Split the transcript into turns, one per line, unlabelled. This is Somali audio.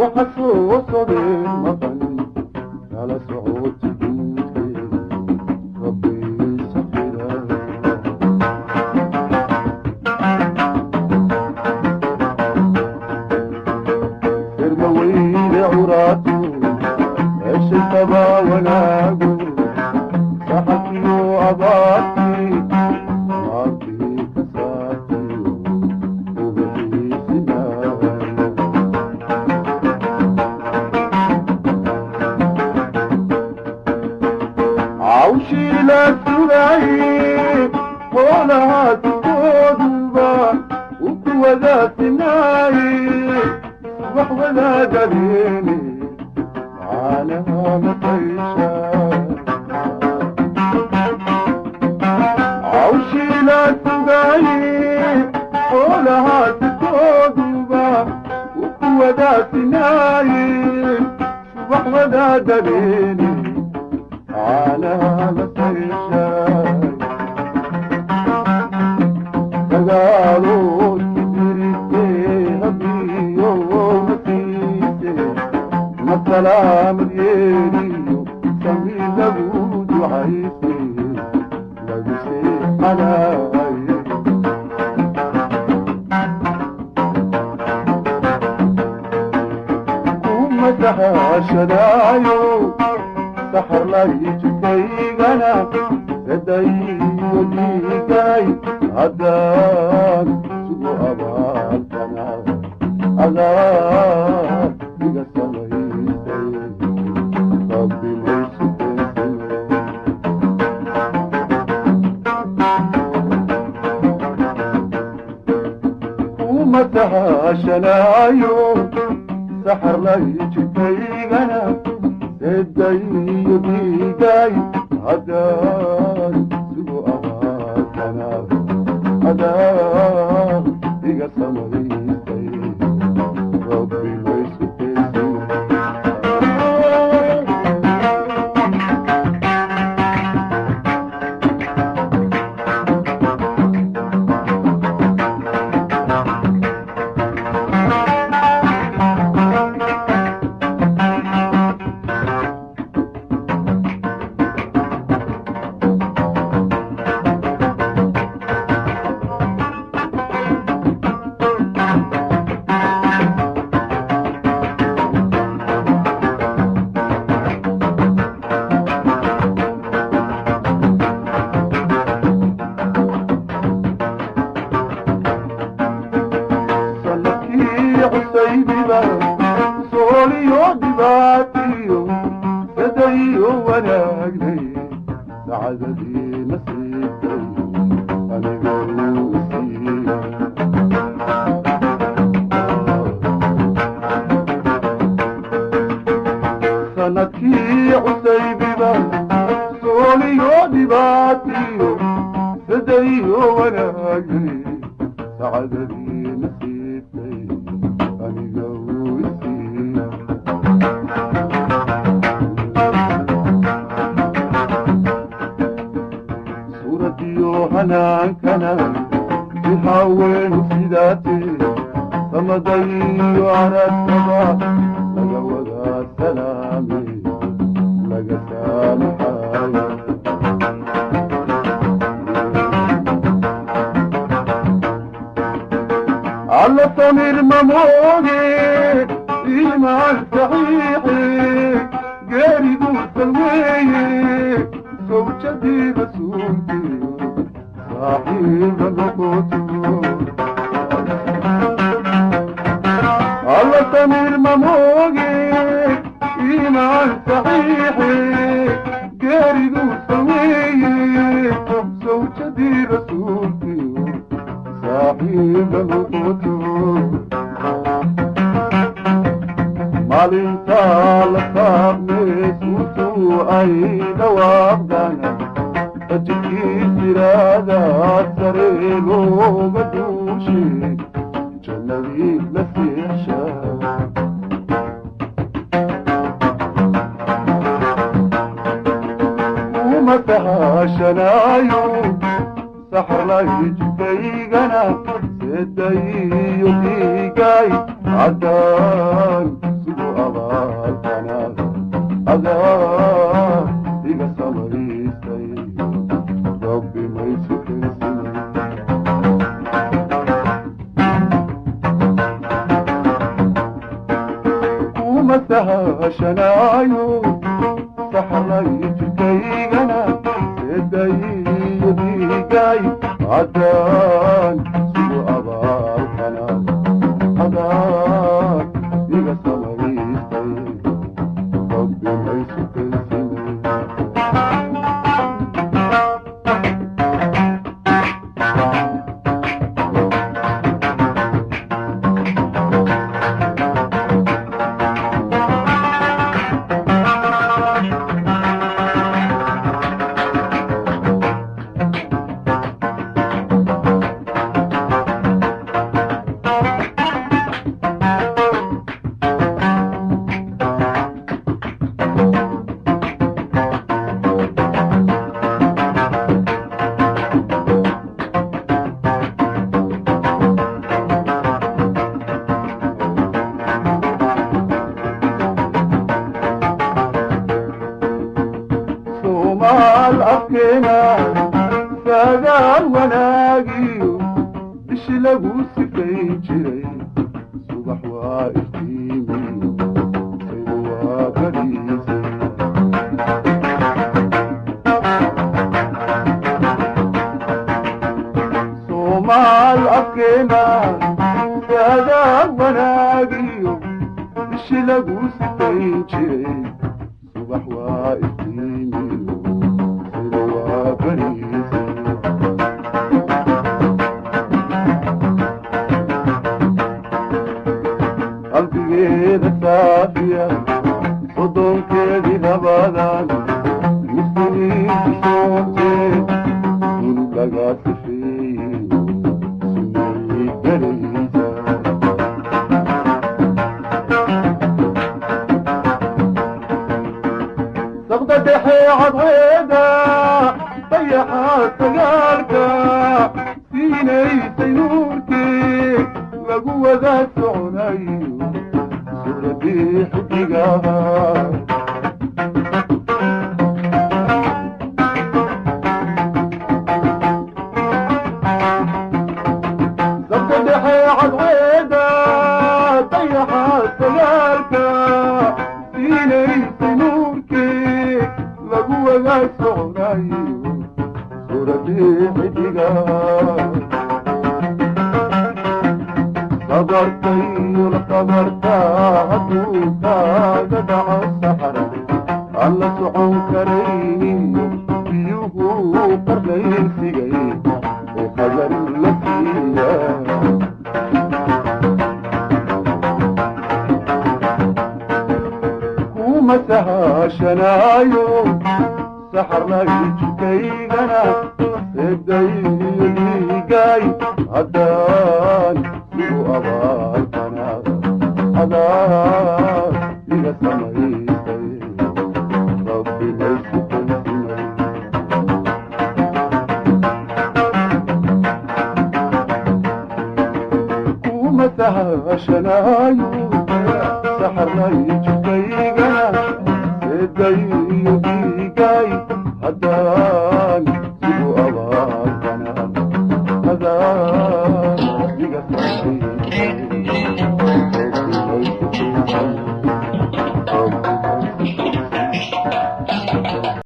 Ruuxa soo sodeen maqan kala socoti guudkee Rabbi safira. Firma weyne curaatu heshay sabaa wanaagu saxakiyo abaartii maartii ka saartiyo ubixiisinaa. Cawshii la sugaayey xoolahaa sikooduba u ku wadaasinaayey subax wadaagadeeni caanaha masaysha. Cawshii la sugaayey xoolahaa sikooduba u ku wadaasinaayey subax wadaagadeeni caanaha masayshay. Dagaalood dirite hadiyo masiise masalaamad yeeliyo sami lagu ducayse lagu seexanaay. Kuma saxaashanaayo saxarlay jidkaygana sedayo dhiigay haddaan sugo abaalkana adaa iga samaysay Rabbi maysu keensime. Kuma saxaashanaayo saxarlay jidkaygana sedayo dhiigay haddaan sugo abaalkana adaa iga samaysay Rabbi maysu keensime. Sanadkii cusaybiba sooliyo dhibaatiyo sadayo wanaagnay sacadadii nasiibkay aniga uu isiiyey. Sanadkii cusaybiba sooliyo dhibaatiyo sadayo wanaagnay sacadadii nasiibkay aniga uu isiiyey. Suuradiyo hanaankana si haweenu sidaatee samadayo aradkaba laga wada salaame laga saamaxayo. Alla samir mamooge iimaan saxiixe geeridu salweeye sawjadii rasuulkiyo saaxiiba noqoto. Alla samir mamooge iimaan saxiixe geeridu salweeye sawjadii rasuulkiyo saaxiiba noqoto. Maalintaa la saabmee suurtuu ay dhawaaqdana fajirkii siraadaad sare looga duushe jannadii la seexsha. Kuma sahaashanaayo saxarlay jidkaygana sedayo dhiigay haddaan sugo Kuma sahashanaayo saxarlay jirkaygana sedayiyo dhiigay haddaan sugu abaalkana hadaan iga samaystay rabbi maysu kaysimay. Soomaal afkeena sagaal wanaagiyo bishi lagu sifayn jiray subax waa iftiimiyo saygu waa bariisay. Soomaal afkeena sagaal wanaagiyo bishi lagu sifayn jiray subax waa iftiimiyo saygu waa bariisay. Qalbigeeda saafiya soddonkeedii labadan muslimiintu soomtee dunub laga sifeeyey sunnay galaysa. Saqda dhexe cadceeda dayaxa sagaalka siinaysay nuurkii lagu wada soconayo suuradii xidigaha. Saqda dhexe cadceeda dayaxa sagaalka siinaysay nuurkii lagu wada soconayo suuradii xidigaha. Sabartayo la sabartaa hadduu kaaga dhaco saxara aan la socon karayniyo biyuhu qarlaysigay oo khadar la siiya. Kuma sahashanaayo saxarlay jirkaygana sedayiyo dhiigay haddaan sigu abaalkana hadaan iga samaystay rabbi maysu kaysimay. Kuma sahashanaayo saxarlay jirkaygana sedayiyo dhiigay haddaan sigu abaalkana hadaan iga samaystay.